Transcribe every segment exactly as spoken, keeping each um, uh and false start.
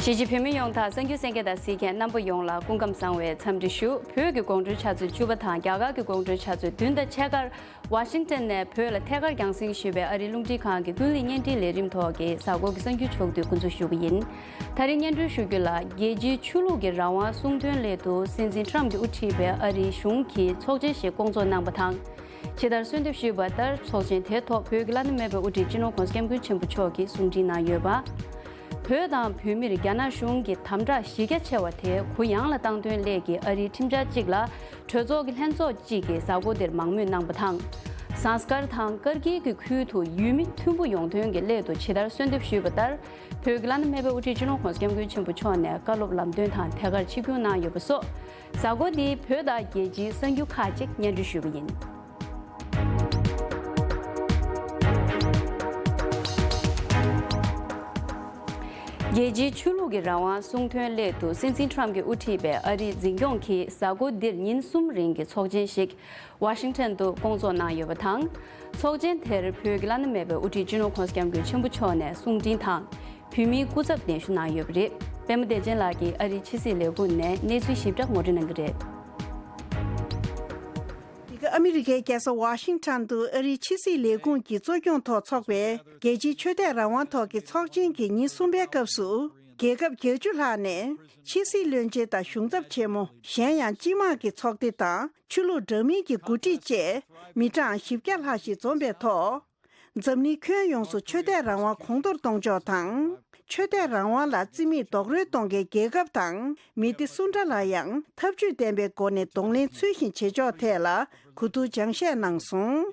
གཞིས་བྱེས་བོད་མི་ཡོངས་དང་གསར་འགྱུར་གསན་མཁན་དང་གཟིགས་མཁན་རྣམ་པ་ཡོངས་ལ་སྐུ་ཁམས་བཟང་བའི་འཚམས་འདྲི་ཞུ། བོད་ཀྱི་དགོང་དྲོའི་ཆུ་ཚོད་བཅུ་པ་དང་རྒྱ་གར་གྱི་དགོང་དྲོའི་ཆུ་ཚོད་བདུན་དང་ཕྱེད་ཀར་ཝ་ཤིང་ཏན་ནས་བོད་ལ་ཐད་ཀར་རྒྱང་སྲིང་ཞུས་པའི་ཨ་རིའི་རླུང་འཕྲིན་ཁང་གི་ཀུན་གླེང་བརྙན་འཕྲིན་ལས་རིམ་ཐོག་གི་གཟའ་འཁོར་གྱི་གསར་འགྱུར་ཕྱོགས་བསྡུས་འགོ་འཛུགས་ཞུ་གི་ཡིན། ད་རིང་སྙན་སྒྲོན་ཞུ་རྒྱུ་ལ། རྒྱལ་སྤྱིའི་ཆོས་ལུགས་ཀྱི་རང་དབང་སྲུང་དོན་སླད་དུ་སྲིད་འཛིན་ཁྲམ་གྱིས་དབུ་ཁྲིད་པའི་ཨ་རིའི་གཞུང་གིས་ཚོགས་ཆེན་ཞིག་བསྐོང་ཚོགས་གནང་པ་དང་། ཇི་ལྟར་གསོལ་འདེབས་ཞུས་པ་ལྟར་ཚོགས་ཆེན་དེའི་ཐོག་བོད་ཀྱི་བླ་ན་མེད་པའི་དབུ་ཁྲིད་སྤྱི་ནོར་༧གོང་ས་༧སྐྱབས་མགོན་ཆེན་པོ་མཆོག་གིས་གསུང་འཕྲིན་གནང་ཡོད་པ། བོད་དང་བོད་མིར་རྒྱ་ནག་གཞུང་གིས་དམ་དྲག་གཞི་རྒྱ་ཆེ་བ་དེ་གུ་ཡངས་ལ་བཏང་དོན་སླད་ཀྱི་ཨ་རིའི་ཁྲིམས་འཆར་གཅིག་ལ་གྲོས་ཚོགས་ཀྱི་ལྷན་ཚོགས་གཅིག་གིས་གཟའ་འཁོར་འདིར་མང་མོས་གནང་པ་དང་། ཟངས་དཀར་དང་དཀར་དཀྱིལ་གྱི་ཁུལ་དུ་ཡུལ་མི་མཐུན་པོ་ཡོང་དོན་གྱི་སླད་དུ་ཇི་ལྟར་གསོལ་འདེབས་ཞུས་པ་ལྟར། བོད་ཀྱི་བླ་ན་མེད་པའི་དབུ་ཁྲིད་སྤྱི་ནོར་༧གོང་ས་༧སྐྱབས་མགོན་ཆེན་པོ་མཆོག་ནས་བཀའ་སློབ་ལམ་སྟོན་དང་ཐད་ཀར་ཆིབས་བསྒྱུར་གནང་ཡོད་པ་སོགས། གཟའ་འཁོར་འདིའི་བོད་དང་རྒྱལ་སྤྱིའི་གསར་འགྱུར་ཁག་ཅིག་སྙན་སྒྲོན་ཞུ་གི་ཡིན། རྒྱལ་སྤྱིའི་ཆོས་ལུགས་ཀྱི་རང་དབང་སྲུང་དོན་སླད་དུ་སྲིད་འཛིན་ཁྲམ་གྱིས་དབུ་ཁྲིད་པའི་ཨ་རིའི་འཛིན་སྐྱོང་གིས་གཟའ་འཁོར་འདིར་ཉིན་གསུམ་རིང་གི་ཚོགས་ཆེན་ཞིག་ཝ་ཤིང་ཊོན་དུ་བསྐོང་ཚོགས་གནང་ཡོད་པ་དང་། ཚོགས་ཆེན་དེར་བོད་ཀྱི་བླ་ན་མེད་པའི་དབུ་ཁྲིད་སྤྱི་ནོར་༧གོང་ས་༧སྐྱབས་མགོན་ཆེན་པོ་མཆོག་ནས་གསུང་འཕྲིན་དང་། བོད་མིའི་སྐུ་ཚབ་གདན་ཞུ་གནང་ཡོད་པ་རེད། པད་མ་བདེ་ཆེན་ལགས་ཀྱིས་ཨ་རིའི་ཕྱི་སྲིད་ལས་ཁུངས་ནས་གནས་ཚུལ་ཞིབ་ཕྲ་ངོ་སྤྲོད་གནང་གི་རེད། འདི་ག་ཨ་མི་རི་ཀའི་རྒྱལ་ས་ཝ་ཤིང་ཊོན་དུ་ཨ་རིའི་ཕྱི་སྲིད་ལས་ཁུངས་ཀྱི་གཙོ་སྐྱོང་ཐོག་འཚོགས་པའི་རྒྱལ་སྤྱིའི་ཆོས་དད་རང་དབང་ཐོག་གི་ཚོགས་ཆེན་གྱི་ཉིན་གསུམ་པའི་སྐབས་སུ། རྒྱལ་ཁབ་བརྒྱད་ཅུ་ལྷག་ནས་ཕྱི་སྲིད་བློན་ཆེན་དང་གཞུང་ཚབ་ཆེན་མོ། གཞན་ཡང་སྤྱི་དམངས་ཀྱི་ཚོགས་སྡེ་དང་ཆོས་ལུགས་འདྲ་མིན་གྱི་འགོ་ཁྲིད་བཅས་མི་གྲངས་བཞི་བརྒྱ་ལྷག་ཞིག་འཛོམས་པའི་ཐོག་འཛམ་གླིང་ཁྱོན་ཡོངས་སུ་ཆོས་དད་རང་དབང་གོང་མཐོར་གཏོང་ཕྱོགས་དང་། ཆོས་དད་རང་དབང་ལ་རྩིས་མེད་རྡོག་རོལ་གཏོང་མཁན་རྒྱལ་ཁབ་དང་མི་སྡེ་སུ་འདྲ་ལ་ཡང་འཐབ་ཇུས་ལྡན་པའི་སྒོ་ནས་གདོང་ལེན་ཚུལ་བཞིན་བྱེད་ཕྱོགས་ཐད་ལ་གོ་བསྡུར་སྦྱང་བཤད་གནང་སོང་།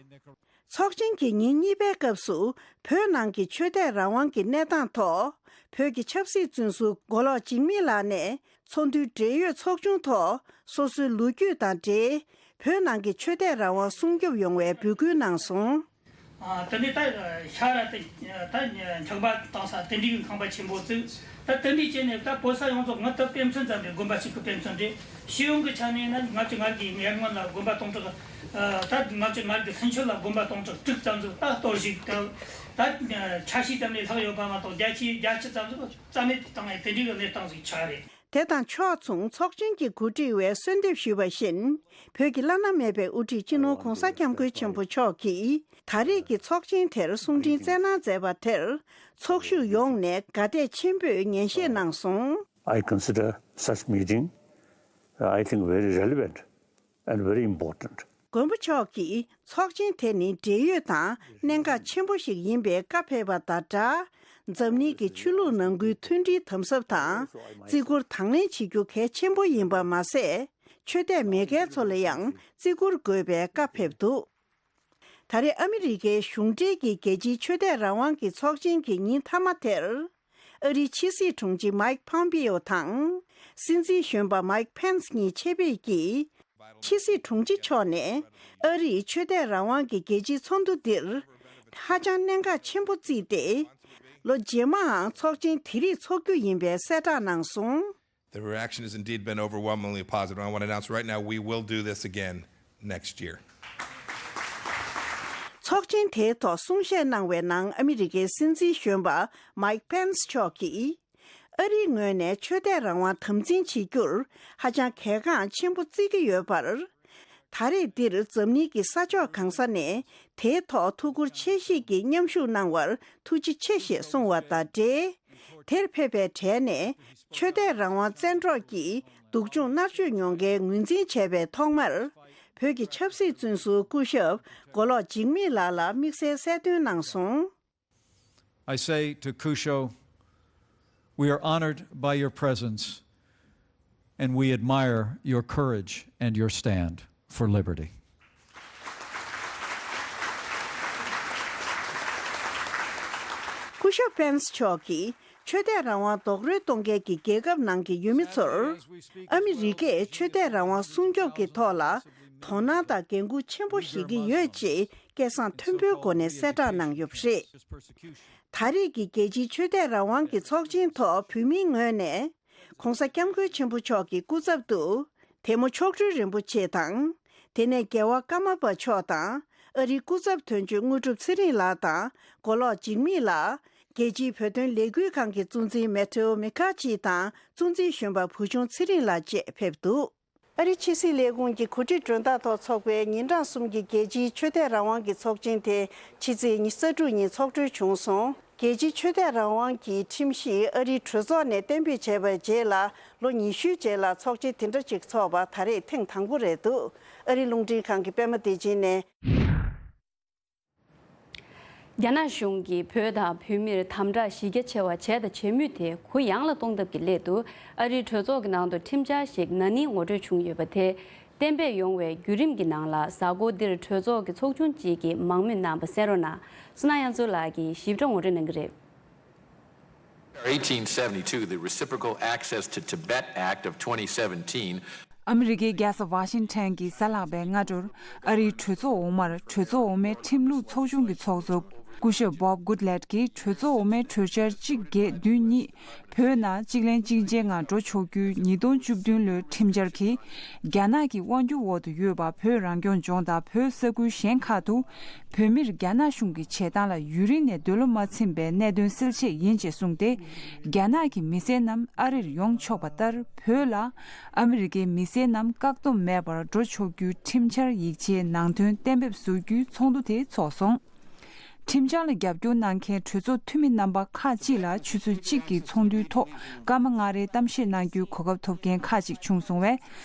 ཚོགས་ཆེན་གྱི་ཉིན་གཉིས་པའི་སྐབས་སུ་བོད་ནང་གི་ཆོས་དད་རང་དབང་གི་གནས་སྟངས་ཐོག་བོད་ཀྱི་ཆབ་སྲིད་བཙོན་ཟུར་མགོ་ལོག་འཇིགས་མེད་ལགས་ནས་ཚོགས་འདུའི་འབྲེལ་ཡོད་ཚོགས་ཆུང་ཐོག་སོ་སོའི་ལོ་རྒྱུས་དང་འབྲེལ་བོད་ནང་གི་ཆོས་དད་རང་དབང་སྲུང་སྐྱོབ་ཡོང་བའི་འབོད་སྐུལ་གནང་སོང་། ཨ། དེ་ནས་ད་ཤ་ར་དེ་ད་འཁྱག་པ་བཏང་ས་དེ་འདྲའི་ཁང་པ་ཆེན་པོ་བཙུགས། ད་དེ་འདྲའི་བྱས་ནས་ད་བོད་ས་ཡོངས་རྫོགས་ང་ད་དཔེ་མཚོན་ཙམ་རེད། དགོན་པ་གཅིག་གི་དཔེ་མཚོན་རེད། ཤེས་ཡོན་གྱི་ཆ་ནས་ན་ང་ཚོ་ང་གི་ཉེ་སྔོན་ལ་དགོན་པ་སྟོང་ཕྲག་ཨ། ད་ང་ཚོ་ང་གི་ཚུན་ཆད་ལ་དགོན་པ་སྟོང་ཕྲག་དྲུག་ཙམ་ཟིག་ད་གཏོར་བཤིག་ད་ད་ཆ་ཤས་ཙམ་ལས་ལྷག་ཡོད་པ་མ་གཏོགས་བརྒྱ་ཆའི་བརྒྱད་ཅུ་ཙམ་ཟིག་རྩ་མེད་བཏང་ཡས་དེ་འདྲའི་གནས་སྟངས་ཟིག་ཆགས་རེད། དེ་དང་ཕྱོགས་མཚུངས་ཚོགས་ཆེན་གྱི་གོ་སྒྲིག་པས་གསོལ་འདེབས་ཞུས་པ་བཞིན། བོད་ཀྱི་བླ་ན་མེད་པའི་དབུ་ཁྲིད་སྤྱི་ནོར་༧གོང་ས་༧སྐྱབས་མགོན་ཆེན་པོ་མཆོག་གིས་ད་རེས་ཀྱི་ཚོགས་ཆེན་དེར་གསུང་འཕྲིན་བསྩལ་གནང་མཛད་པ་དེར་ཚོགས་ཞུགས་ཡོངས་ནས་དགའ་དད་ཆེན་པོས་ངེས་ཤེས་གནང་སོང་། I consider such meeting, uh, I think, very relevant. And very important. མགོན་པོ་མཆོག་གིས་ཚོགས་ཆེན་དེ་ནི་འབྲེལ་ཡོད་དང་གནད་འགག་ཆེན་པོ་ཞིག་ཡིན་པའི་བཀའ་ཕེབས་པ་དང་སྦྲགས། འཛམ་གླིང་གི་ཆོས་ལུགས་ནང་ཁུལ་མཐུན་སྒྲིལ་དམ་ཟབ་དང་བརྩི་བཀུར་དང་ལེན་བྱེད་རྒྱུ་གལ་ཆེན་པོ་ཡིན་པ་མ་ཟད། ཆོས་དད་མེད་མཁན་ཚོ་ལ་ཡང་བརྩི་བཀུར་དགོས་པའི་བཀའ་ཕེབས་འདུག་ད་རེས་ཨ་མི་རི་ཀའི་གཞུང་འབྲེལ་གྱི་རྒྱལ་སྤྱིའི་ཆོས་དད་རང་དབང་གི་ཚོགས་ཆེན་གྱི་ཉིན་མཐའ་མ་དེར། ཨ་རིའི་ཕྱི་སྲིད་དྲུང་ཆེ་མའིག་ཕམ་པིའོ་དང་། སྲིད་འཛིན་གཞོན་པ་མའིག་ཕེན་སི་གཉིས་ཆེད་ཕེབས་ཀྱིས། ཕྱི་སྲིད་དྲུང་ཆེ་མཆོག་ནས། ཨ་རིས་ཆོས་དད་རང་དབང་གི་རྒྱལ་སྤྱིའི་ཚོགས་འདུ་འདིར། ཧ་ཅང་གནད་འགག་ཆེན་པོ་བརྩིས་ཏེ། ལོ་རྗེས་མའང་ཚོགས་ཆེན་དེ་རིགས་འཚོགས་རྒྱུ་ཡིན་པའི་གསལ་བསྒྲགས་གནང་སོང་། The reaction has indeed been overwhelmingly positive, and I want to announce right now we will do this again next year. ཚོགས་ཆེན་དེའི་ཐོག་གསུང་བཤད་གནང་བའི་ནང་ཨ་མི་རི་ཀའི་སྲིད་འཛིན་གཞོན་པ་མའིག་ཕེན་སི་མཆོག་གིས། ཨ་རིའི་ངོས་ནས་ཆོས་དད་རང་དབང་དམ་འཛིན་བྱེད་རྒྱུར་ཧ་ཅང་གལ་འགངས་ཆེན་པོ་བརྩི་གི་ཡོད་པར། ད་རེས་འདིར་འཛམ་གླིང་གི་ས་ཕྱོགས་གང་ས་ནས་དེའི་ཐོག་ཐུགས་ཁུར་ཆེ་བཞེས་ཀྱིས་མཉམ་ཞུགས་གནང་བར་ཐུགས་རྗེ་ཆེ་ཞེས་གསུངས་བ་དང་འབྲེལ། དེར་ཕེབས་པའི་གྲས་ནས་ཆོས་དད་རང་དབང་བཙན་འཕྲོག་གིས་སྡུག་སྦྱོང་མནར་གཅོད་མྱོང་མཁན་ངོས་འཛིན་བྱས་པའི་ཐོག་མར། བོད་ཀྱི་ཆབ་སྲིད་བཙོན་ཟུར་སྐུ་ཞབས་མགོ་ལོག་འཇིགས་མེད་ལགས་ལ་དམིགས་བསལ་གསལ་སྟོན་གནང་སོང་། I say to Kusho, we are honored by your presence, and we admire your courage and your stand for liberty. སྐུ་ཞབས་ཕེན་སི་མཆོག་གིས་ཆོས་དད་རང་དབང་རྡོག་རོལ་གཏོང་མཁན་གྱི་རྒྱལ་ཁབ་ནང་གི་ཡུལ་མི་ཚོར། ཨ་མི་རི་ཀས་ཆོས་དད་རང་དབང་སྲུང་སྐྱོབ་ཀྱི་ཐོག་ལ་དོ་སྣང་དང་འགན་འཁུར་ཆེན་པོ་བཞེས་ཀྱི་ཡོད་ཅེས་སྐད་གསང་མཐོན་པོའི་སྒོ་ནས་གསལ་བསྒྲགས་གནང་ཡོད་པ་རེད། ད་རེས་ཀྱི་རྒྱལ་སྤྱིའི་ཆོས་དད་རང་དབང་གི་ཚོགས་ཆེན་ཐོག་བོད་མིའི་ངོས་ནས། ྋགོང་ས་ྋསྐྱབས་མགོན་ཆེན་པོ་མཆོག་གི་སྐུ་ཚབ་ཏུ། དེ་མོ་མཆོག་སྤྲུལ་རིན་པོ་ཆེ་དང་། དེ་ནས་རྒྱལ་བ་ཀརྨ་པ་མཆོག་དང་། ཨ་རིའི་སྐུ་ཚབ་དོན་གཅོད་དངོས་གྲུབ་ཚེ་རིང་ལགས་དང་། མགོ་ལོག་འཇིགས་མེད་ལགས། རྒྱལ་སྤྱིའི་བོད་དོན་ལས་འགུལ་ཁང་གི་གཙོ་འཛིན་མེ་ཐེའོ་མི་ཁ་ཆི་དང་གཙོ་འཛིན་གཞོན་པ་བུ་ཆུང་ཚེ་རིང་ལགས་བཅས་ཕེབས་འདུག་ཨ་རིའི་ཕྱི་སྲིད་ལས་ཁུངས་ཀྱི་གོ་སྒྲིག་མགྲོན་བདག་ཐོག་འཚོགས་པའི་ཉིན་གྲངས་གསུམ་གྱི་རྒྱལ་སྤྱིའི་ཆོས་དད་རང་དབང་གི་ཚོགས་ཆེན་དེ་ཕྱི་ཚེས་ཉི་ཤུ་རྩ་དྲུག་ཉིན་ཚོགས་གྲོལ་བྱུང་སོང་། རྒྱལ་སྤྱིའི་ཆོས་དད་རང་དབང་གི་ཁྲིམས་གཞི་ཨ་རིའི་གྲོས་ཚོགས་ནས་གཏན་འབེབས་བྱས་པའི་རྗེས་ལ་ལོ་ཉི་ཤུའི་རྗེས་ལ་ཚོགས་ཆེན་དེ་འདྲ་ཅིག་འཚོགས་པ་ད་རེས་ཐེངས་དང་པོ་རེད་འདུག་ཨ་རིའི་རླུང་འཕྲིན་ཁང་གི་པད་མ་བདེ་ཆེན་ནས། རྒྱ་ནག་གཞུང་གིས་བོད་དང་བོད་མིར་དམ་དྲག་གཞི་རྒྱ་ཆེ་བ་བྱས་དང་བྱེད་མུས་དེ་གུ་ཡངས་ལ་གཏོང་ཐབས་ཀྱི་སླད་དུ་ཨ་རིའི་གྲོས་ཚོགས་ཀྱི་ནང་དུ་ཁྲིམས་འཆར་ཞིག་ན་ནིང་ངོ་སྤྲོད་བྱུང་ཡོད་པ་དེ་གཏན་འབེབས་ཡོང་བའི་བརྒྱུད་རིམ་གྱི་ནང་ལ་གཟའ་འཁོར་འདིར་གྲོས་ཚོགས་ཀྱི་ཚོགས་ཆུང་གཅིག་གིས་མང་མོས་གནང་བ་གསན་རོགས་གནང་། བསོད་ནམས་དབྱངས་མཚོ་ལགས་ཀྱིས་ཞིབ་ཕྲ་ངོ་སྤྲོད་གནང་གི་རེད། eighteen seventy-two, the Reciprocal Access to Tibet Act of twenty seventeen. ཨ་མི་རི་ཀའི་རྒྱལ་ས་ཝ་ཤིང་ཊོན་གྱི་གཟའ་ལྷག་པའི་སྔ་དྲོར་ཨ་རིའི་གྲོས་ཚོགས་འོག་མར་གྲོས་ཚོགས་འོག་མའི་ཁྲིམས་ལུགས་ཚོགས་ཆུང་གི་ཚོགས་གཙོ་སྐུ་ཞབས་Bob Goodlatte གྱིས་གྲོས་ཚོགས་འོག་མའི་གྲོས་འཆར་གཅིག་བརྒྱད་བདུན་གཉིས་བོད་ནང་གཅིག་ལན་གཅིག་རྗེས་ངང་འགྲོ་ཆོག་རྒྱུའི་ཉིས་སྟོང་བཅུ་བདུན་ལོའི་ཁྲིམས་འཆར་གྱིས་རྒྱ་ནག་གི་དབང་སྒྱུར་འོག་ཏུ་ཡོད་པ་བོད་རང་སྐྱོང་ལྗོངས་དང་བོད་ས་ཁུལ་གཞན་ཁག་ཏུ་བོད་མིར་རྒྱ་ནག་གཞུང་གི་བྱེད་སྟངས་ལ་ཡུན་རིང་ནས་འདོད་བློ་མ་ཚིམ་པའི་གནད་དོན་སེལ་ཆེད་ཡིན་ཅེས་གསུངས་ཏེ། རྒྱ་ནག་གི་མི་སེར་རྣམས་ཨ་རིར་ཡོང་ཆོག་པ་ལྟར་བོད་ལ་ཨ་མི་རི་ཀའི་མི་སེར་རྣམས་བཀག་སྡོམ་མེད་པར་འགྲོ་ཆོག་རྒྱུའི་ཁྲིམས་འཆར་ཡིག་ཆའི་ནང་དོན་གཏན་འབེབས་བཟོ་རྒྱུའི་ཚོགས་འདུ་དེ་འཚོགས་སོང་། ཁྲིམས་འཆར་ལ་རྒྱབ་སྐྱོར་གནང་མཁན་གྲོས་ཚོགས་འཐུས་མི་རྣམ་པ་ཁག་ཅིག་ལ་ཆུ་ཚོད་གཅིག་གི་ཚོགས་འདུའི་ཐོག་སྐར་མ་ལྔ་རེའི་གཏམ་བཤད་གནང་རྒྱུའི་གོ་སྐབས་ཐོབ་མཁན་ཁག་ཅིག་བྱུང་སོང་བས།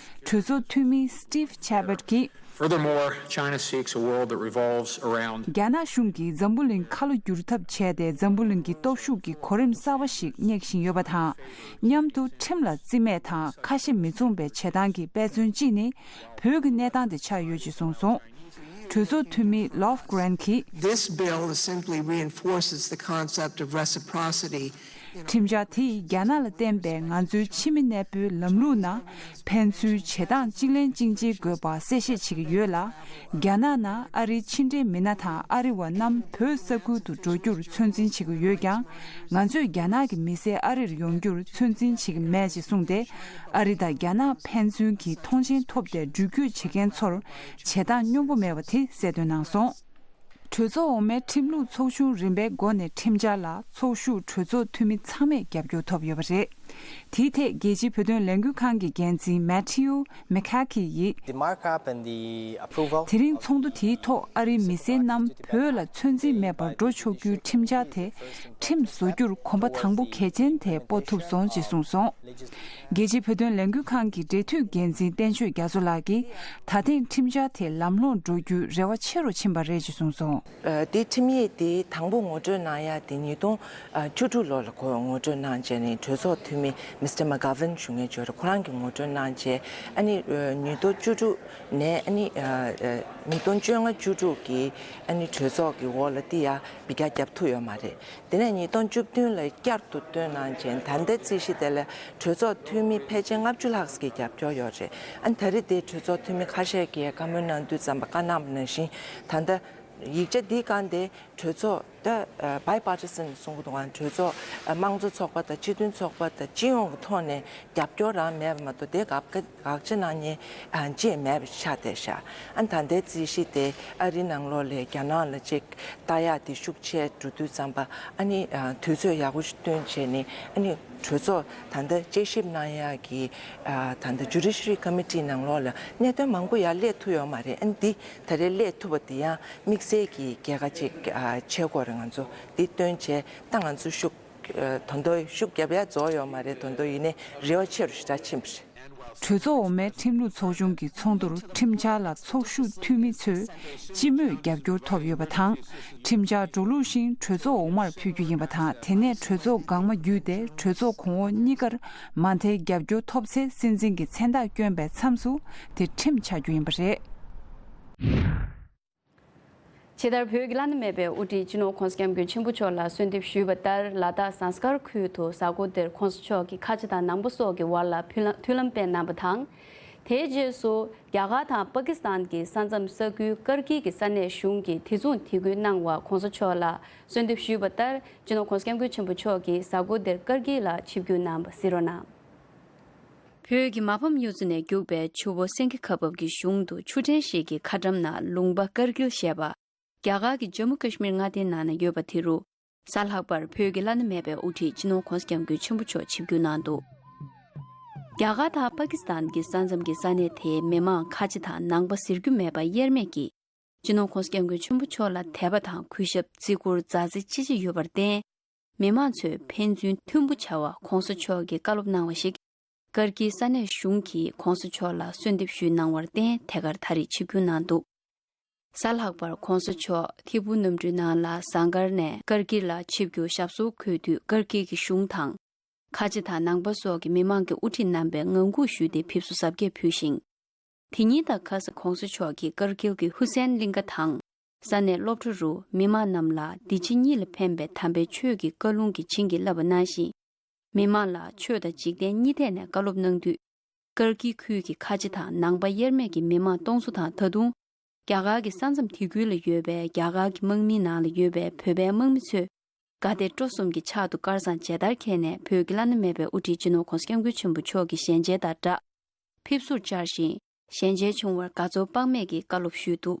གྲོས་ཚོགས་འཐུས་མི་Steve Chabot གྱིས། Furthermore, China seeks a world that revolves around. རྒྱ་ནག་གཞུང་གིས་འཛམ་བུ་གླིང་ཁ་ལོ་བསྒྱུར་ཐབས་བྱས་ཏེ་འཛམ་བུ་གླིང་གི་སྟོབས་ཤུགས་ཀྱི་གོ་རིམ་གསར་བ་ཞིག་སྙེག་བཞིན་ཡོད་པ་དང་། མཉམ་དུ་ཁྲིམས་ལ་རྩིས་མེད་དང་ཁ་ཞེ་མི་མཚུངས་པའི་བྱེད་སྟངས་ཀྱི་དཔེ་མཚོན་གཅིག་ནི་བོད་ཀྱི་གནས་སྟངས་དེ་ཆགས་ཡོད་ཅེས་གསུངས་སོང་། གྲོས་ཚོགས་འཐུས་མི་Lofgren གྱིས། This bill simply reinforces the concept of reciprocity. ཁྲིམས་འཆར་དེས་རྒྱ་ནག་ལ་བརྟེན་པའི་ང་ཚོའི་ཕྱི་མི་གནས་སྤོའི་ལམ་ལུགས་ནང་ཕན་ཚུན་བྱེད་སྟངས་གཅིག་ལན་གཅིག་འཇལ་དགོས་པ་གསལ་བཤད་བྱེད་ཀྱི་ཡོད་ལ། རྒྱ་ནག་ནང་ཨ་རིའི་ཕྱི་འབྲེལ་མི་སྣ་དང་ཨ་རི་བ་རྣམས་བོད་ས་ཁུལ་དུ་འགྲོ་རྒྱུར་ཚོད་འཛིན་བྱེད་ཀྱི་ཡོད་ཀྱང་། ང་ཚོས་རྒྱ་ནག་གི་མི་སེར་ཨ་རིར་ཡོང་རྒྱུར་ཚོད་འཛིན་བྱེད་ཀྱི་མེད་ཅེས་གསུངས་ཏེ། ཨ་རི་དང་རྒྱ་ནག་ཕན་ཚུན་གྱི་མཐོང་མཆན་ཐོབ་སྟེ་འགྲུལ་སྐྱོད་བྱེད་མཁན་ཚོར་བྱེད་སྟངས་སྙོམས་པོ་མེད་པ་དེ་གསལ་སྟོན་གནང་སོང་། གྲོས་ཚོགས་འོག་མའི་ཁྲིམས་ལུགས་ཚོགས་ཆུང་རིམ་པའི་སྒོ་ནས་ཁྲིམས་འཆར་ལ་ཚོགས་ཞུགས་གྲོས་ཚོགས་འཐུས་མི་ཚང་མས་རྒྱབ་སྐྱོར་ཐོབ་ཡོད་པ་རེད། དེའི་ཐད་རྒྱལ་སྤྱིའི་བོད་དོན་ལས་འགུལ་ཁང་གི་འགན་འཛིན་Matthew McCaughey ཡིས། The markup and the approval དེ་རིང་ཚོགས་འདུ་དེའི་ཐོག་ཨ་རིའི་མི་སེར་རྣམས་བོད་ལ་ཚོད་འཛིན་མེད་པར་འགྲོ་ཆོག་རྒྱུའི་ཁྲིམས་འཆར་དེ་ཁྲིམས་བཟོ་རྒྱུར་གོམ་པ་དང་པོ་གལ་ཆེན་དེ་སྤོ་ཐུབ་སོང་ཅེས་གསུངས་སོང་། རྒྱལ་སྤྱིའི་བོད་དོན་ལས་འགུལ་ཁང་གི་འབྲེལ་མཐུད་འགན་འཛིན་བསྟན་ཆོས་རྒྱ་མཚོ་ལགས་ཀྱིས་ད་ཐེངས་ཁྲིམས་འཆར་དེ་ལམ་ལྷོང་འགྲོ་རྒྱུའི་རེ་བ་ཆེ་རུ་ཕྱིན་པ་རེད་ཅེས་གསུངས་སོང་། ཨ། དེ་ཁྲིམས་ཡིག་དེ་དང་པོ་ངོ་སྤྲོད་གནང་ཡ་དེ་ཉིས་སྟོང་བཅུ་དྲུག་ལོ་ལ་ཁོ་ངོ་སྤྲོད་གནང་བྱས་ནས་གྲོས་ཚོགས་འཐུས་མི་Mister McGovern ཞུ་མཁན་ཅིག་ཡོད་རེད། ཁོ་རང་གིས་ངོ་སྤྲོད་གནང་བྱས། ཨ་ནི་ཉིས་སྟོང་བཅུ་དྲུག་ནས་ཨ་ནི་ཉིས་སྟོང་བཅོ་ལྔ་བཅུ་དྲུག་གི་ཨ་ནི་གྲོས་ཚོགས་ཀྱི་འོག་ལ་དེ་ཡ་འབུད་རྒྱག་བརྒྱབ་ཐུབ་ཡོད་མ་རེད། དེ་ནས་ཉིས་སྟོང་བཅུ་བདུན་ལ་བསྐྱར་དུ་བཏོན་གནང་བྱས། ད་ལྟའི་རྩིས་གཞི་དེ་ལ་གྲོས་ཚོགས་འཐུས་མི་ཕལ་ཆེར་ལྔ་བཅུ་ལྷག་ཙམ་གྱི་རྒྱབ་སྐྱོར་ཡོད་རེད། ཨ་ནི་ད་རེས་དེ་གྲོས་ཚོགས་འཐུས་མི་ཁ་ཤས་ཀྱིས་བཀའ་མོལ་གནང་དུས་ཙམ་པ་བཀའ་གནང་བ་ནང་བཞིན། ད་ལྟ་ཡིག་ཆ་འདིའི་སྒང་དེ་གྲོས་ཚོགས་ད་bipartisan གསུང་གི་འདུག་ག་གྲོས་ཚོགས་དམངས་གཙོ་ཚོགས་པ་དང་སྤྱི་མཐུན་ཚོགས་པ་དང་སྤྱི་ཡོངས་ཀྱི་ཐོག་ནས་རྒྱབ་སྐྱོར་རང་མེད་པ་མ་གཏོགས། དེ་དགག་དགག་བྱ་གནང་མཁན་ཅིག་མེད་པ་ཆགས་བསྡད་ཤག་ཨ་ནི་ད་ལྟའི་རྩིས་གཞི་དེ་ཨ་རིའི་ནང་ལོགས་ལ་རྒྱ་ནག་ལ་ཅིག་ལྟ་ཡག་དེ་ཤུགས་ཆེ་འགྲོ་དུས་ཙམ་པ། ཨ་ནི་དུས་ཚོད་ཡག་པོ་ཞིག་བཏོན་བྱས་ནས། ཨ་ནི་གྲོས་ཚོགས་ད་ལྟ་དཔྱད་ཞིབ་གནང་ཡག་གི་ད་ལྟ་Judiciary Committee ནང་ལོགས་ལ་གནད་དོན་མང་པོ་ཡར་སླེབས་ཐུབ་ཡོད་མ་རེད། ཨ་ནི་འདི་ད་རེས་སླེབས་ཐུབ་པ་དེ་ཡང་དམིགས་བསལ་གྱི་རྒྱལ་ཁ་ཅིག་ཆགས་ཀྱི་ཡོད་རེད། ང་ཚོ་འདི་བཏོན་བྱས་ད་ང་ཚོ་ཤུགས་ད་དུང་ཤུགས་རྒྱབ་ཡག་རྫོགས་ཡོད་མ་རེད། ད་དུང་ཡིན་ནའི་རེ་བ་ཆེ་རུ་ཞེ་དྲག་ཕྱིན་པ་རེད། གྲོས་ཚོགས་འོག་མའི་ཁྲིམས་ལུགས་ཚོགས་ཆུང་གི་ཚོགས་འདུར་ཁྲིམས་འཆར་ལ་ཚོགས་ཞུགས་འཐུས་མི་ཚོས་སྤྱི་མོས་རྒྱབ་སྐྱོར་ཐོབ་ཡོད་པ་དང་། ཁྲིམས་འཆར་འགྲོ་ལུགས་བཞིན་གྲོས་ཚོགས་འོག་མར་ཕུལ་རྒྱུ་ཡིན་པ་དང་། དེ་ནས་གྲོས་ཚོགས་འགག་མ་བརྒྱུད་དེ་གྲོས་ཚོགས་གོང་འོག་གཉིས་ཀར་མ་མཐའི་རྒྱབ་སྐྱོར་ཐོབ་ཚེ་སྲིད་འཛིན་གྱི་མཚན་རྟགས་བསྐྱོན་པའི་མཚམས་སུ་དེ་ཁྲིམས་ཆགས་རྒྱུ་ཡིན་པ་རེད། ཕྱི་དར་བོད་ཀྱི་བླ་ན་མེད་པའི་དབུ་ཁྲིད་སྤྱི་ནོར་༧གོང་ས་༧སྐྱབས་མགོན་ཆེན་པོ་མཆོག་ལ་གསོལ་འདེབས་ཞུས་པ་ལྟར། ལ་དྭགས་ཟངས་དཀར་ཁུལ་དུ་གཟའ་འཁོར་འདིར་༧གོང་ས་མཆོག་གིས་ཁ་ཆེ་དང་ནང་པ་སོགས་ཀྱི་དབར་ལ་ཕུ་ལ་མཐུན་ལམ་སྤེལ་གནང་བ་དང་། དེའི་རྗེས་སུ་རྒྱ་གར་དང་པ་ཀི་སི་ཐན་གྱི་ས་མཚམས་ས་ཁུལ་ཀར་གིལ་གྱི་ས་གནས་གཞུང་གིས་དེ་མཚུངས་དད་གུས་གནང་བར་༧གོང་ས་མཆོག་ལ་གསོལ་འདེབས་ཞུས་པ་ལྟར། སྤྱི་ནོར་༧གོང་ས་༧སྐྱབས་མགོན་ཆེན་པོ་མཆོག་གིས་གཟའ་འཁོར་འདིར་ཀར་གིལ་ལ་ཆིབས་བསྒྱུར་གནང་བ་གཟིགས་རོགས་གནང་། བོད་ཀྱི་མ་ཕམ་གཡུ་མཚོ་ནས་རྒྱུག་པའི་ཆུ་བོ་སེང་གེ་ཁ་འབབ་ཀྱི་གཞུང་དུ་ཆུ་ཕྲན་ཞིག་གི་ཁ་འགྲམ་ན་ལུང་པ་ཀར་གིལ་ཞེས་པ། རྒྱ་གར་གྱི་ཇམ་མུ་ཀ་ཤི་མིར་མངའ་སྡེའི་ནང་ན་ཡོད་པ་དེ་རུ། གཟའ་ལྷག་པར་བོད་ཀྱི་བླ་ན་མེད་པའི་དབུ་ཁྲིད་སྤྱི་ནོར་༧གོང་ས་༧སྐྱབས་མགོན་ཆེན་པོ་མཆོག་ཆིབས་བསྒྱུར་གནང་འདུག་རྒྱ་གར་དང་པ་ཀི་སི་ཐན་གྱི་ས་མཚམས་ཀྱི་ས་གནས་དེའི་མི་མང་ཁ་ཆེ་དང་ནང་པ་ཟེར་རྒྱུ་མེད་པ་དབྱེར་མེད་ཀྱིས། སྤྱི་ནོར་༧གོང་ས་༧སྐྱབས་མགོན་ཆེན་པོ་མཆོག་ལ་དད་པ་དང་གུས་ཞབས་བརྩི་བཀུར་མཛའ་བརྩེ་ཅི་ཆེ་ཡོད་པར་བརྟེན། མི་མང་ཚོས་ཕན་ཚུན་མཐུན་པོ་བྱ་བ་༧གོང་ས་མཆོག་གིས་བཀའ་སློབ་གནང་བ་ཞིག་ཀར་གྱི་ས་གནས་གཞུང་གིས་༧གོང་ས་མཆོག་ལ་གསོལ་འདེབས་ཞུས་གནང་བར་བརྟེན་དེ་གར་ད་རེས་ཆིབས་བསྒྱུར་གནང་འདུག་གཟའ་ལྷག་པར་༧གོང་ས་མཆོག་ཐིབ་པུ་གནམ་གྲུའི་ནང་ལ་ཟངས་དཀར་ནས་ཀར་གྱི་ལ་ཆིབས་བསྒྱུར་ཞབས་སོར་འཁོད་དུས་ཀར་གྱི་གི་གཞུང་དང་། ཁ་ཆེ་དང་ནང་པ་སོགས་ཀྱི་མི་མང་གི་དབུ་ཁྲིད་རྣམ་པས་ངང་སྒུག་ཞུས་ཏེ་ཕེབས་བསུ་གཟབ་རྒྱས་ཕུལ་ཞིང་། དེ་ཉིན་དང་ཁ་སང་༧གོང་ས་མཆོག་གིས་ཀར་གྱི་གི་ཧུ་སེན་གླིང་ག་དང་། ས་གནས་སློབ་གྲྭ་རུ་མི་མང་རྣམས་ལ་འདི་ཕྱི་གཉིས་ལ་ཕན་པའི་དམ་པའི་ཆོས་ཀྱི་བཀའ་ལུང་གི་བྱིན་གྱིས་བརླབས་པ་གནང་ཞིང་། མི་མང་ལ་ཆོས་དང་འཇིག་རྟེན་གཉིས་ཐད་ནས་བཀའ་སློབ་གནང་དུས། ཀར་ཀི་ཁུལ་གྱི་ཁ་ཆེ་དང་ནང་པ་དབྱེར་མེད་ཀྱི་མི་མང་སྟོང་ཚོ་དང་ད་དུང་། རྒྱ་གར་གྱི་ས་མཚམས་དེ་ཁུལ་ལ་ཡོད་པའི་རྒྱ་གར་གྱི་དམག་མིའི་ནང་ལ་ཡོད་པའི་བོད་པའི་དམག་མི་ཚོས་དགའ་བདེ་སྤྲོ་གསུམ་གྱི་ཕྱག་ཏུ་དཀར་ཟངས་མཇལ་དར་འཁྱེར་ནས་བོད་ཀྱི་བླ་ན་མེད་པའི་དབུ་ཁྲིད་སྤྱི་ནོར་༧གོང་ས་༧སྐྱབས་མགོན་ཆེན་པོ་མཆོག་གི་ཞལ་མཇལ་དང་སྦྲགས། ཕེབས་བསུར་བཅར་ཞིང་ཞལ་མཇལ་བྱུང་བར་དགའ་ཚོར་དཔག་མེད་ཀྱིས་བཀའ་སློབ་ཞུས་འདུག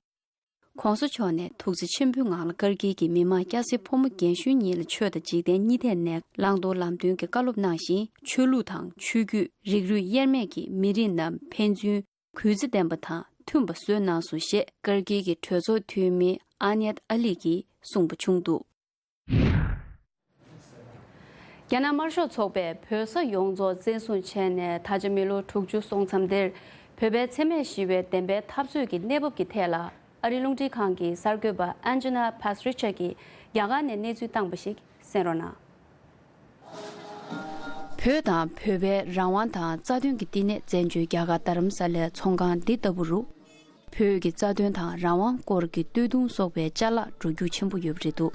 ༸གོང་ས་མཆོག་ནས་ཐུགས་བརྩེ་ཆེན་པོའི་ངང་ལ་ཀར་གྱི་གི་མི་མང་སྐྱ་སེར་ཕོ་མོ་རྒན་གཞོན་གཉིས་ལ་ཆོས་དང་འཇིག་རྟེན་གཉིས་ཐད་ནས་བླང་དོར་ལམ་སྟོན་གྱི་བཀའ་སློབ་གནང་ཞིང་། ཆོས་ལུགས་དང་ཆོས་བརྒྱུད་རིགས་རུས་དབྱེར་མེད་ཀྱི་མི་རིགས་རྣམས་ཕན་ཚུན་གུས་བརྩི་ལྡན་པ་དང་མཐུན་པ་བཟོས་གནང་སོང་ཞེས་ཀར་གྱི་གི་གྲོས་ཚོགས་འཐུས་མི་ཨ་ནེད་ཨ་ལི་གིས་གསུངས་པ་བྱུང་འདུག་རྒྱ་ནག་དམར་ཤོག་ཚོགས་པས་བོད་ས་ཡོངས་རྫོགས་བཙན་བཟུང་བྱས་ནས་ད་ཆ་མི་ལོ་དྲུག་ཅུ་སོང་མཚམས་དེར། བོད་པའི་འཚེ་མེད་ཞི་བའི་བདེན་པའི་འཐབ་རྩོད་ཀྱི་གནས་བབ་ཀྱི་ཐད་ལ། ཨ་རིའི་རླུང་འཕྲིན་ཁང་གི་གསར་འགོད་པ་ཨན་ཇི་ན་ཕཱས་རི་ཆར་གྱིས་རྒྱ་གར་ནས་གནས་ཚུལ་བཏང་པ་ཞིག་གསན་རོགས་གནང་། བོད་དང་བོད་པའི་རང་དབང་དང་རྩ་དོན་གྱི་བསྟི་གནས་བཙན་བྱོལ་རྒྱ་གར་རྡ་རམ་ས་ལའི་ཚོང་ཁང་འདི་ལྟ་བུ་རུ། བོད་ཀྱི་རྩ་དོན་དང་རང་དབང་སྐོར་གྱི་སྟོད་ཐུང་སོགས་པའི་ཅ་ལག་འགྲོ་རྒྱུག་ཆེན་པོ་ཡོད་པ་རེད་འདུག་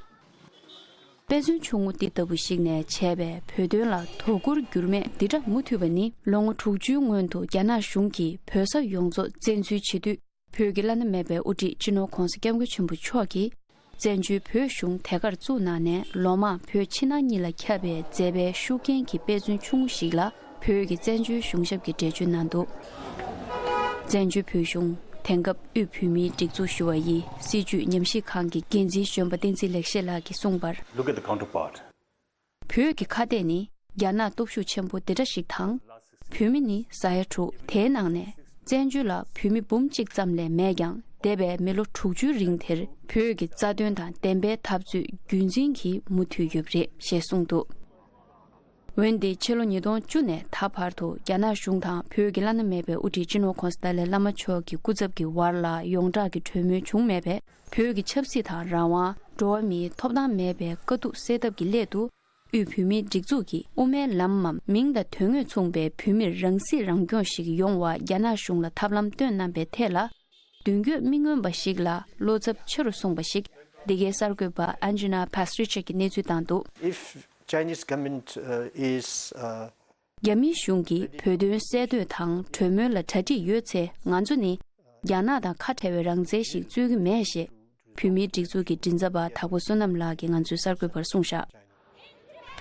དཔེ་མཚོན་ཆུང་ངུ་འདི་ལྟ་བུ་ཞིག་ནས་བྱས་པའི་བོད་དོན་ལ་དོ་ཁུར་འགྱུར་མེད་འདི་འདྲ་མུ་མཐུད་པ་ནི། ལོ་ངོ་དྲུག་ཅུའི་སྔོན་དུ་རྒྱ་ནག་གཞུང་གིས་བོད་ས་ཡོངས་རྫོགས་བཙན་འཛུལ་བྱེད་དུས། བོད་ཀྱི་བླ་ན་མེད་པའི་དབུ་ཁྲིད་སྤྱི་ནོར་༸གོང་ས་༸སྐྱབས་མགོན་ཆེན་པོ་མཆོག་གིས། བཙན་བྱོལ་བོད་གཞུང་དེ་གར་བཙུགས་གནང་ནས་ལོ་མང་བོད་ཕྱི་ནང་གཉིས་ལ་ཁྱབ་པའི་མཛད་པའི་ཤུགས་རྐྱེན་གྱི་དཔེ་མཚོན་ཆུང་ངུ་ཞིག་ལ། བོད་ཀྱི་བཙན་བྱོལ་གཞུང་ཞབས་ཀྱིས་འགྲེལ་བརྗོད་གནང་འདུག་བཙན་བྱོལ་བོད་གཞུང་དེང་སྐབས་དབུས་བོད་མིའི་སྒྲིག་འཛུགས་ཞུ་བ་ཡི་སྲིད་བྱུས་ཉམས་ཞིབ་ཁང་གི་འགན་འཛིན་གཞོན་པ་བསྟན་འཛིན་ལེགས་བཤད་ལགས་ཀྱིས་གསུངས་པར། Look at the counterpart. བོད་ཀྱི་ཁ་གཏད་ནི་རྒྱ་ནག་སྟོབས་ཤུགས་ཆེན་པོ་འདི་འདྲ་ཞིག་དང་། བོད་མི་ནི་ས་ཡ་དྲུག་དེའི་ནང་ནས་བཙན་བྱོལ་ལ་བོད་མི་འབུམ་གཅིག་ཙམ་ལས་མེད་ཀྱང་། འདས་པའི་མི་ལོ་དྲུག་ཅུའི་རིང་དེར་བོད་ཀྱི་རྩ་དོན་དང་བདེན་པའི་འཐབ་རྩོད་རྒྱུན་འཛིན་གྱིས་མུ་མཐུད་ཡོད་པ་རེད་ཞེས་གསུངས་འདུག་འོན་ཏེ་ཕྱི་ལོ་ཉིས་སྟོང་བཅུ་ནས་ད་བར་དུ་རྒྱ་ནག་གཞུང་དང་བོད་ཀྱི་བླ་ན་མེད་པའི་དབུ་ཁྲིད་སྤྱི་ནོར་༸གོང་ས་ཏཱ་ལའི་བླ་མ་མཆོག་གི་སྐུ་ཚབ་ཀྱི་བར་ལ་ཡོངས་གྲགས་ཀྱི་གྲོས་མོལ་བྱུང་མེད་པས། བོད་ཀྱི་ཆབ་སྲིད་དང་རང་དབང་། འགྲོ་བ་མིའི་ཐོབ་ཐང་མེད་པའི་དཀའ་སྡུག་སེལ་ཐབས་ཀྱི་སླད་དུ། དབུས་བོད་མིའི་སྒྲིག་འཛུགས་ཀྱིས་དབུ་མའི་ལམ་མམ་མིང་དང་དོན་དངོས་མཚུངས་པའི་བོད་མིར་རང་སྲིད་རང་སྐྱོང་ཞིག་ཡོང་བར་རྒྱ་ནག་གཞུང་ལ་ཐབས་ལམ་སྟོན་གནང་པའི་ཐད་ལ། མདུན་སྐྱོད་མི་མངོན་པ་ཞིག་ལ་བློ་འཚབ་ཆེ་རུ་སོང་བ་ཞིག་འདི་གའི་གསར་འགོད་པ་ཨན་ཇི་ན་ཕཱས་རི་ཆར་གྱིས་གནས་ཚུལ་བཏང་འདུག If Chinese government, uh, is, uh, རྒྱ་མིའི་གཞུང་གིས་བོད་དོན་གསལ་འདོད་དང་གྲོས་མོལ་ལ་གྲ་སྒྲིག་ཡོད་ཚེ། ང་ཚོ་ནི་རྒྱ་ནག་དང་ཁ་བྲལ་བའི་རང་བཙན་ཞིག་རྩོད་ཀྱི་མེད་ཞེས། བོད་མིའི་སྒྲིག་འཛུགས་ཀྱི་མགྲིན་ཚབ་པ་དྭགས་པོ་བསོད་ནམས་ལགས་ཀྱིས་ང་ཚོའི་གསར་འགོད་པར་གསུངས་བཞག་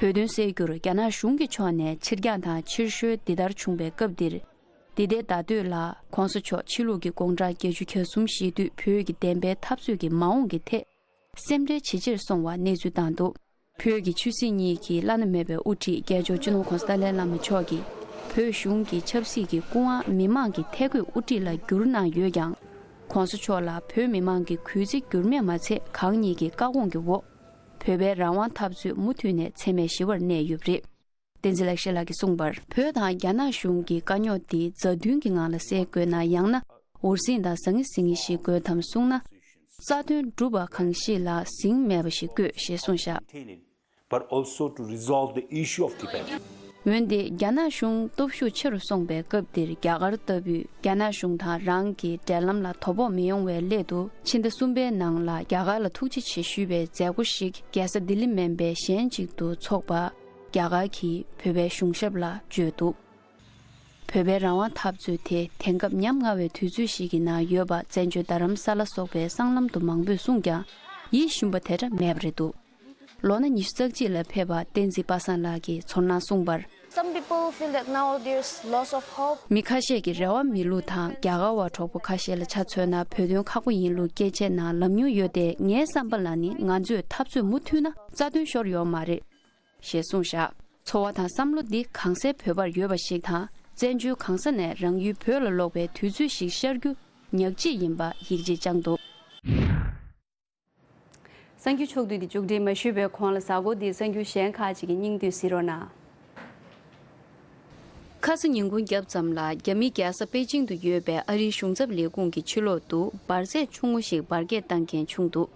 བོད་དོན་སེལ་རྒྱུར་རྒྱ་ནག་གཞུང་གི་ཕྱོགས་ནས་ཕྱིར་འགྱངས་དང་ཕྱིར་བཤོལ་འདི་ལྟར་བྱུང་བའི་སྐབས་འདིར། འདི་ཟླའི་ཟླ་སྟོད་ལ་༸གོང་ས་མཆོག་ཕྱི་ལུགས་ཀྱི་དགུང་གྲངས་བརྒྱད་ཅུ་གྱ་གསུམ་བཞེས་དུས་བོད་ཀྱི་བདེན་པའི་འཐབ་རྩོད་ཀྱི་མ་འོངས་ཀྱི་ཐད། སེམས་ཁྲལ་ཇེ་ཆེར་སོང་བ་གནས་ཚུལ་བཏང་འདུག་བོད་ཀྱི་ཆོས་སྲིད་གཉིས་ཀྱི་བླ་ན་མེད་པའི་དབུ་ཁྲིད་རྒྱལ་མཆོག་སྤྱི་ནོར་༸གོང་ས་ཏཱ་ལའི་བླ་མ་མཆོག་གིས། བོད་གཞུང་གི་ཆབ་སྲིད་ཀྱི་སྐུ་དབང་མི་མང་གི་ཐད་བསྐོས་དབུ་ཁྲིད་ལ་བསྒྱུར་གནང་ཡོད་ཀྱང་། ༸གོང་ས་མཆོག་ལ་བོད་མི་མང་གི་གུས་བརྩི་འགྱུར་མེད་མ་ཚད། གང་ཉིད་ཀྱི་བཀའ་དགོངས་ཀྱི་འོག་བོད་པའི་རང་དབང་འཐབ་རྩོད་མུ་མཐུད་ནས་འཚེ་མེད་ཞི་བར་གནས་ཡོད་པ་རེད། བསྟན་འཛིན་ལེགས་བཤད་ལགས་ཀྱིས་གསུངས་པར། བོད་དང་རྒྱ་ནག་གཞུང་གི་དཀའ་རྙོག་འདི་མཛའ་མཐུན་གྱི་ངང་ལ་སེལ་དགོས་ན། ཡང་ན་འུར་ཟིང་དང་ཟང་ངེ་ཟིང་ངེ་ཞིག་དགོས་དམ་གསུངས་ན། རྩ་དོན་སྒྲུབ་པ་གང་ཞིག་ལ་ཟིང་མེད་པ་ཞིག་དགོས་ཞེས་གསུངས་བཞག But also to resolve the issue of Tibet. འོན་ཏེ་རྒྱ་ནག་གཞུང་སྟོབས་ཤུགས་ཆེ་རུ་སོང་པའི་སྐབས་འདིར། རྒྱ་གར་ལྟ་བུས་རྒྱ་ནག་གཞུང་དང་རང་གི་འབྲེལ་ལམ་ལ་དོ་ཕོག་མི་ཡོང་བའི་སླད་དུ། ཕྱི་ཟླ་གསུམ་པའི་ནང་ལ་རྒྱ་གར་ལ་ཐུགས་རྗེ་ཆེ་ཞུས་པའི་མཛད་སྒོ་ཞིག་རྒྱལ་ས་ལྡི་ལི་མིན་པའི་གཞན་ཅིག་ཏུ་འཚོགས་པ། རྒྱ་གར་གྱིས་བོད་པའི་གཞུང་ཞབས་ལ་བརྗོད་འདུག་བོད་པའི་རང་དབང་འཐབ་རྩོད་དེ་དེང་སྐབས་ཉམ་ང་བའི་དུས་ཚོད་ཞིག་གི་ནང་ཡོད་པ་བཙན་བྱོལ་རྡ་རམ་ས་ལ་སོགས་པའི་སྲང་ལམ་དུ་མང་པོས་གསུངས་ཀྱང་། ཡིད་ཞུམ་པ་དེ་འདྲ་མེད་པ་རེད་འདུག་ལོ་ན་ཉི་ཤུ་རྩ་གཅིག་ལ་ཕེབས་པ་བསྟན་འཛིན་པ་སངས་ལགས་ཀྱིས་ཚོར་སྣང་གསུངས་པར། Some people feel that now there's loss of hope. མི་ཁ་ཤས་ཀྱིས་རེ་བ་མེད་ལུགས་དང་། རྒྱ་གར་བ་གྲོགས་པོ་ཁ་ཤས་ལ་ཆ་མཚོན་ན། བོད་དོན་ཁག་པོ་ཡིན་ལུགས་སྐད་ཆའི་ནང་ལབ་མྱོང་ཡོད་དེ། ངའི་བསམ་པ་ལ་ནི་ང་ཚོས་འཐབ་རྩོད་མུ་མཐུད་ན་རྩ་དོན་ཤོར་ཡོད་མ་རེད། ཞེས་གསུངས་བཞག་ཚོར་བ་དང་བསམ་བློ་འདི་གང་སའི་བོད་པར་ཡོད་པ་ཞིག་དང་། བཙན་བྱོལ་གང་ས་ནས་རང་ཡུལ་བོད་ལ་ལོག་པའི་དུས་ཚོད་ཞིག་ཤར་རྒྱུ་ཉག་གཅིག་ཡིན་པ་ཡིད་ཆེས་བཅངས་འདུག་གསར་འགྱུར་ཕྱོགས་བསྡུས་འདི་མཇུག་སྒྲིལ་མ་ཞུས་པའི་གོང་ལ། གཟའ་འཁོར་འདིའི་གསར་འགྱུར་གཞན་ཁག་ཅིག་གི་སྙིང་བསྡུས་གཟིགས་རོགས་གནང་། ཁ་ས་ཉིན་གུང་རྒྱབ་ཙམ་ལ། རྒྱ་མིའི་རྒྱལ་ས་པེ་ཅིང་དུ་ཡོད་པའི་ཨ་རིའི་གཞུང་ཚབ་ལས་ཁུངས་ཀྱི་ཕྱི་ལོགས་སུ་འབར་རྫས་ཆུང་ངུ་ཞིག་འབར་གས་བཏང་མཁན་བྱུང་འདུག་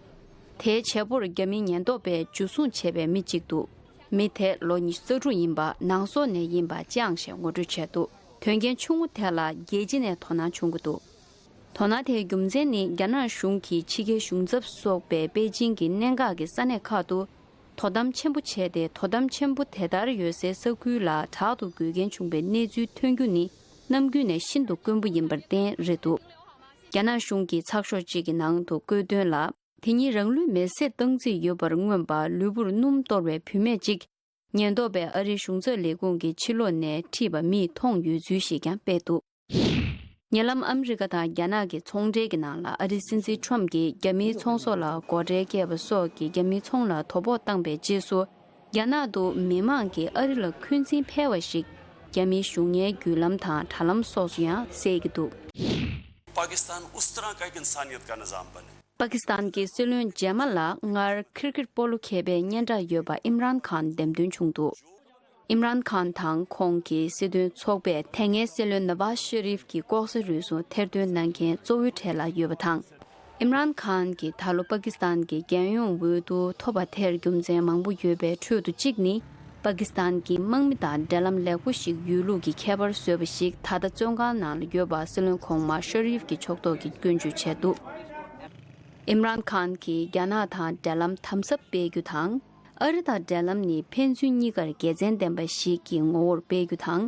དེའི་བྱེད་པོར་རྒྱ་མིའི་ཉེན་རྟོག་པས་འཇུ་བཟུང་བྱས་པའི་མི་གཅིག་འདུག་མི་དེ་ལོ་ཉི་ཤུ་རྩ་དྲུག་ཡིན་པ། ནང་སོག་ནས་ཡིན་པ་ཅི་ཡང་ཞེས་ངོ་སྤྲོད་བྱས་འདུག་དོན་རྐྱེན་ཆུང་ངུ་དེ་ལ་རྒྱལ་སྤྱི་ནས་དོ་སྣང་བྱུང་གི་འདུག་དོ་སྣང་དེའི་རྒྱུ་མཚན་ནི། རྒྱ་ནག་གཞུང་གིས་ཕྱི་རྒྱལ་གཞུང་ཚབ་སོགས་པའི་པེ་ཅིང་གི་གནད་འགག་གི་ས་གནས་ཁག་ཏུ་དོ་དམ་ཆེན་པོ་བྱས་ཏེ། དོ་དམ་ཆེན་པོ་དེ་ལྟར་ཡོད་སའི་ས་ཁུལ་ལ་དྲག་ཏུ་དགོས་གལ་བྱུང་བའི་གནས་ཚུལ་ཐོན་རྒྱུ་ནི་ནམ་རྒྱུན་ནས་ཤིན་ཏུ་དཀོན་པོ་ཡིན་པར་བརྟེན་རེད་འདུག་རྒྱ་ནག་གཞུང་གིས་ཚགས་ཤོག་ཅིག་གི་ནང་དུ་བཀོད་དོན་ལ། དེ་ཉིད་རང་ལུས་མེར་སྲེག་བཏང་རྩིས་ཡོད་པར་མངོན་པ། ལུས་པོར་སྣུམ་གཏོར་བའི་བུད་མེད་ཅིག་ཉེན་རྟོག་པས་ཨ་རིའི་གཞུང་ཚབ་ལས་ཁུངས་ཀྱི་ཕྱི་ལོགས་ནས་ཁྲིད་པ་མིས་མཐོང་ཡོད་ཚུལ་ཞིག་ཀྱང་སྤེལ་འདུག་ཉེ་ལམ་ཨ་མི་རི་ཀ་དང་རྒྱ་ནག་གི་ཚོང་འབྲེལ་གྱི་ནང་ལ། ཨ་རིའི་སྲིད་འཛིན་ཁྲོམ་གྱིས་རྒྱ་མིའི་ཚོང་ཟོག་ལ་སྒོ་ཁྲལ་བཀལ་བ་སོགས་ཀྱིས་རྒྱ་མིའི་ཚོང་ལ་དོ་ཕོག་བཏང་པའི་རྗེས་སུ། རྒྱ་ནག་ཏུ་མི་མང་གིས་ཨ་རི་ལ་འཁོན་འཛིན་འཕེལ་བ་ཞིག་རྒྱ་མིའི་གཞུང་གཉེར་བརྒྱུད་ལམ་དང་དྲ་ལམ་སོགས་སུ་ཡང་གསལ་གྱི་འདུག پاکستان اس طرح کا ایک انسانیت کا نظام بنے۔ པ་ཀི་སི་ཐན་གྱི་སྲིད་བློན་རྗེས་མ་ལ་སྔར་ཁིར་ཀིར་སྤོ་ལོ་མཁས་པའི་སྙན་གྲགས་ཡོད་པ་ཨིམ་རཱན་ཁཱན་འདེམས་ཐོན་བྱུང་འདུག་ཨིམ་རཱན་ཁཱན་དང་ཁོང་གི་སྲིད་དོན་ཚོགས་པས་དེ་སྔའི་སྲིད་བློན་ནཱ་ཝཱ་ཤ་རིབ་ཀྱི་ལྐོག་ཟ་རུལ་སུངས་ཐེར་འདོན་གནང་མཁན་གཙོ་བོའི་གྲས་ལ་ཡོད་པ་དང་། ཨིམ་རཱན་ཁཱན་གྱིས་ད་ལོ་པ་ཀི་སི་ཐན་གྱི་རྒྱལ་ཡོངས་འོས་བསྡུ་ཐོབ་པ་དེར་རྒྱུ་མཚན་མང་པོ་ཡོད་པའི་ཁྲོད་དུ་གཅིག་ནི། པ་ཀི་སི་ཐན་གྱི་དམག་མི་དང་འབྲེལ་ལམ་ལེགས་པོ་ཞིག་ཡོད་ལུགས་ཀྱི་ཁྱད་པར་བཟོས་པ་ཞིག་ད་ལྟ་བཙོན་ཁང་ནང་ལ་ཡོད་པ་སྲིད་བློན་གོང་མ་ཤ་རིབ་ཀྱི་ཕྱོགས་གཏོགས་ཀྱིས་སྐྱོན་བརྗོད་བྱས་འདུག་ཨིམ་རཱན་ཁཱན་གྱིས་རྒྱ་ནག་དང་འབྲེལ་ལམ་དམ་ཟབ་སྤེལ་རྒྱུ་དང་། ཨ་རི་དང་འབྲེལ་ལམ་ནི་ཕན་ཚུན་གཉིས་ཀར་དགེ་མཚན་ལྡན་པ་ཞིག་གི་ངོ་བོར་སྤེལ་རྒྱུ་དང་།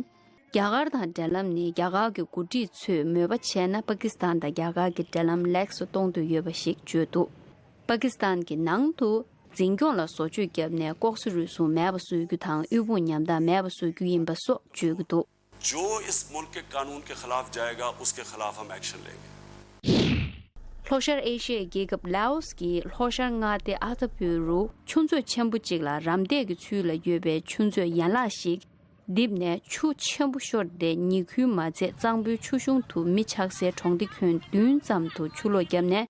རྒྱ་གར་དང་འབྲེལ་ལམ་ནི་རྒྱ་གར་གྱི་འགོ་ཁྲིད་ཚོས་མོས་པ་བྱས་ན། པ་ཀི་སི་ཐན་དང་རྒྱ་གར་གྱི་འབྲེལ་ལམ་ལེགས་སུ་གཏོང་འདོད་ཡོད་པ་ཞིག་བརྗོད་འདུག་པ་ཀི་སི་ཐན་གྱི་ནང་དུ་འཛིན་སྐྱོང་ལ་བཟོ་བཅོས་བརྒྱབ་ནས་ལྐོག་ཟ་རུལ་སུངས་མེད་པ་བཟོ་རྒྱུ་དང་། དབུལ་ཕོངས་ཉམ་ཐག་མེད་པ་བཟོ་རྒྱུ་ཡིན་པ་སོགས་བརྗོད་ཀྱི་འདུག جو اس ملک کے قانون کے خلاف جائے گا، اس کے خلاف ہم ایکشن لیں گے۔ ལྷོ་ཤར་ཨེ་ཤི་ཡའི་རྒྱལ་ཁབ་ལའོ་སི་ཀྱི་ལྷོ་ཤར་མངའ་སྡེ་ཨ་ཐ་བྷུ་རུ་ཆུ་མཛོད་ཆེན་པོ་གཅིག་ལ་རམ་འདེགས་ཀྱི་ཚུལ་ལ་ཡོད་པའི་ཆུ་མཛོད་ཡན་ལག་ཞིག་རྡིབ་ནས་ཆུ་ཆེན་པོ་ཤོར་ཏེ། ཉེ་ཁུལ་མ་ཚད་གཙང་པོའི་ཆུ་གཞུང་དུ་མི་ཆགས་སའི་གྲོང་སྡེ་ཁྱོན་བདུན་ཙམ་དུ་ཆུ་ལོག་བརྒྱབ་ནས།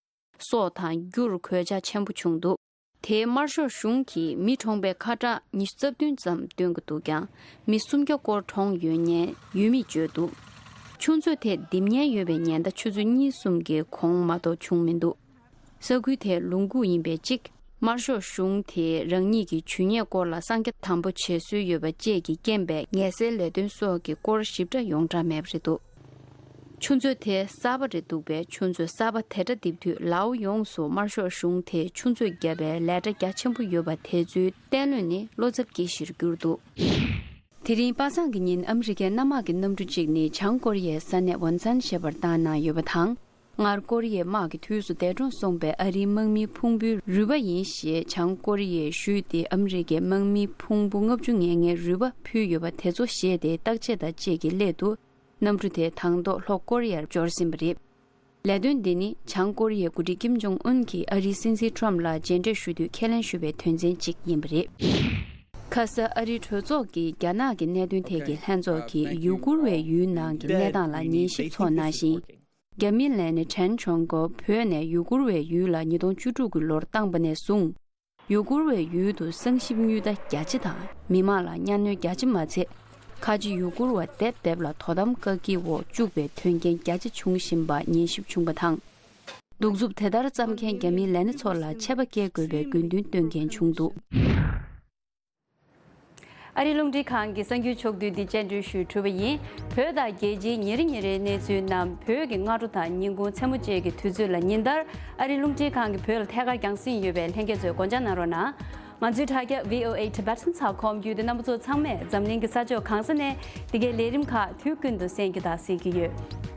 སྲོག་དང་རྒྱུར་གོད་ཆག་ཆེན་པོ་བྱུང་འདུག་དེའི་དམར་ཤོག་གཞུང་གིས་མི་གྲོངས་པའི་ཁ་གྲངས་ཉི་ཤུ་རྩ་བདུན་ཙམ་བཏོན་གྱི་འདུག་ཀྱང་། མི་སུམ་བརྒྱ་སྐོར་གྲོངས་ཡོད་ཉེན་ཡོད་མེད་བརྗོད་འདུག་ཆུ་མཛོད་དེ་རྡིབ་ཉེན་ཡོད་པའི་ཉེན་བརྡ་ཆུ་ཚོད་གཉིས་གསུམ་གྱི་གོང་མ་གཏོགས་བྱུང་མི་འདུག་ས་ཁུལ་དེ་ལུང་ཁུག་ཡིན་པའི་གཅིག་དམར་ཤོག་གཞུང་དེས་རང་ཉིད་ཀྱི་ཇུས་ཉེས་སྐོར་ལ་གསང་རྒྱ་དམ་པོ་བྱེད་སྲོལ་ཡོད་པ་བཅས་ཀྱི་རྐྱེན་པས། ངལ་སེལ་ལས་དོན་སོགས་ཀྱི་སྐོར་ཞིབ་ཕྲ་ཡོངས་གྲགས་མེད་པ་རེད་འདུག་ཆུ་མཛོད་དེ་གསར་པ་རེད་འདུག་པས། ཆུ་མཛོད་གསར་པ་དེ་འདྲ་རྡིབ་དུས། ལའོ་ཡོངས་སུ་དམར་ཤོག་གཞུང་དེས་ཆུ་མཛོད་བརྒྱབ་པའི་ལས་གྲྭ་རྒྱ་ཆེན་པོ་ཡོད་པ་དེ་ཚོའི་བརྟན་ལྷོད་ནི་བློ་འཚབ་སྐྱེ་གཞིར་གྱུར་འདུག་དེ་རིང་པ་སངས་ཀྱི་ཉིན་ཨ་མི་རི་ཀའི་གནམ་དམག་གི་གནམ་གྲུ་གཅིག་ནི་བྱང་ཀོ་རི་ཡའི་ས་གནས་ཝོན་སན་ཞེས་པར་བཏང་གནང་ཡོད་པ་དང་། སྔར་ཀོ་རི་ཡའི་དམག་གི་དུས་སུ་འདས་གྲོངས་སོང་པའི་ཨ་རིའི་དམག་མིའི་ཕུང་པོའི་རུས་པ་ཡིན་ཞེས་བྱང་ཀོ་རི་ཡས་ཞུས་ཏེ། ཨ་མི་རི་ཀའི་དམག་མིའི་ཕུང་པོ་ལྔ་བཅུ་ང་ལྔའི་རུས་པ་ཕུལ་ཡོད་པ་དེ་ཚོ་བཞེས་ཏེ་བརྟག་དཔྱད་དང་བཅས་ཀྱི་སླད་དུ། གནམ་གྲུ་དེ་དང་ཐོག་ལྷོ་ཀོ་རི་ཡར་འབྱོར་ཟིན་པ་རེད། ལས་དོན་འདི་ནི་བྱང་ཀོ་རི་ཡའི་འགོ་ཁྲིད་ཀིམ་ཇོང་ཨུན་གྱིས་ཨ་རིའི་སྲིད་འཛིན་ཁྲོམ་ལ་མཇལ་འཕྲད་ཞུ་དུས་ཁས་ལེན་ཞུས་པའི་དོན་ཚན་གཅིག་ཡིན་པ་རེད། ཁ་ས་ཨ་རིའི་གྲོས་ཚོགས་ཀྱིས་རྒྱ་ནག་གི་གནད་དོན་ཐད་ཀྱི་ལྷན་ཚོགས་ཀྱིས་ཡུ་གུར་བའི་ཡུལ་ནང་གི་གནས་སྟངས་ལ་ཉན་ཞིབ་ཚོགས་གནང་ཞིང་། རྒྱ་མི་ལས་སྣེ་ཁྲེན་ཆོན་གོ་བོད་ནས་ཡུ་གུར་བའི་ཡུལ་ལ་ཉིས་སྟོང་བཅུ་དྲུག་གི་ལོར་བཏང་པ་ནས་བཟུང་། ཡུ་གུར་བའི་ཡུལ་དུ་གསང་ཞིབ་དངུལ་རྟ་རྒྱ་ཆེ་དང་མི་མང་ལ་གཉའ་གནོན་རྒྱ་ཆེ་མ་ཚད། ཁ་ཆེ་ཡུ་གུར་བ་དེབ་དེབ་ལ་དོ་དམ་བཀག་སྐྱིལ་འོག་བཅུག་པའི་དོན་རྐྱེན་རྒྱ་ཆེ་བྱུང་བཞིན་པ་ཉན་ཞིབ་བྱུང་བ་དང་། གདུག་རྩུབ་དེ་ལྟར་བརྩམས་མཁན་རྒྱ་མིའི་ལས་སྣེ་ཚོ་ལ་ཆད་པ་བཀལ་དགོས་པའི་དགོས་འདུན་བཏོན་མཁན་བྱུང་འདུག་ཨ་རིའི་རླུང་འཕྲིན་ཁང་གི་གསར་འགྱུར་ཕྱོགས་བསྡུས་འདི་སྤྱན་འབུལ་ཞུས་གྲུབ་པ་ཡིན། བོད་དང་རྒྱལ་སྤྱིའི་ཉིན་རེ་ཉིན་རེའི་གནས་ཚུལ་རྣམས་བོད་ཀྱི་སྔ་དྲོ་དང་ཉིན་གུང་མཚན་མོ་བཅས་ཀྱི་དུས་ཚོད་ལ་ཉིན་ལྟར་ཨ་རིའི་རླུང་འཕྲིན་ཁང་གི་བོད་ལ་ཐད་ཀར་རྒྱང་སྲིང་ཡོད་པའི་ལྷན་རྒྱས་ཚོས་སྒོ་འབྱེད་གནང་རོགས་གནང་། ང་ཚོའི་དྲ་རྒྱ་V O A Tibetan ཚགས་ཁོམ་བརྒྱུད་དེ་རྣམ་པ་ཚོ་ཚང་མས་འཛམ་གླིང་གི་ས་ཕྱོགས་གང་ས་ནས་འདི་གའི་ལས་རིམ་ཁག་དུས་ཀུན་ཏུ་གསན་རྒྱུ་དང་གཟིགས་རྒྱུ་ཡོད།